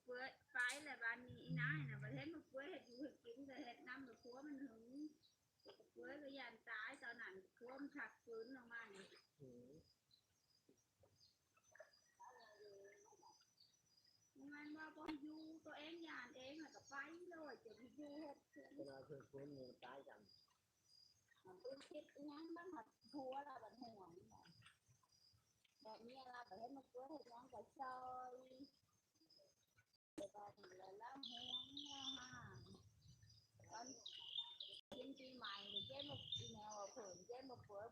ເປືອຍໄປແລ້ວ ບາດນີ້ອີນາຍນະ ບັດເຫັນໝາກເປືອຍເຮັດຢູ່ເຮັດກິນ ກໍເຮັດນຳ ແຕ່ຜົວມັນຫຶງ ໝາກເປືອຍກໍຢ້ານຕາຍ. ຕອນນັ້ນຜົວມັນຊັກປືນອອກມານີ້ ອືມ ມັນວ່າບໍ່ຢູ່ ຕົວເອງຢ້ານເອງ ແລ້ວກໍໄປເລີຍ ຈະຢູ່ເຮັດ ເວລາຖືກຄົນໝູ່ຕາຍກັນ ມັນເປັນເຮັດອີ່ຫຍັງ ມັນຫາກຜົວລາວບັດຫ່ວງ ແບບເມຍລາວກໍເຮັດມາເກີດເຮັດຫຍັງກໍຊ່ອຍ ແຕ່ບາດນີ້ລະລາວຫ່ວງລາວຫາ ຕອນກິນປີໃໝ່ນີ້ ເຈັບມາ ອີແມ່ວ່າເພິ່ນເຈັບມາເປີດ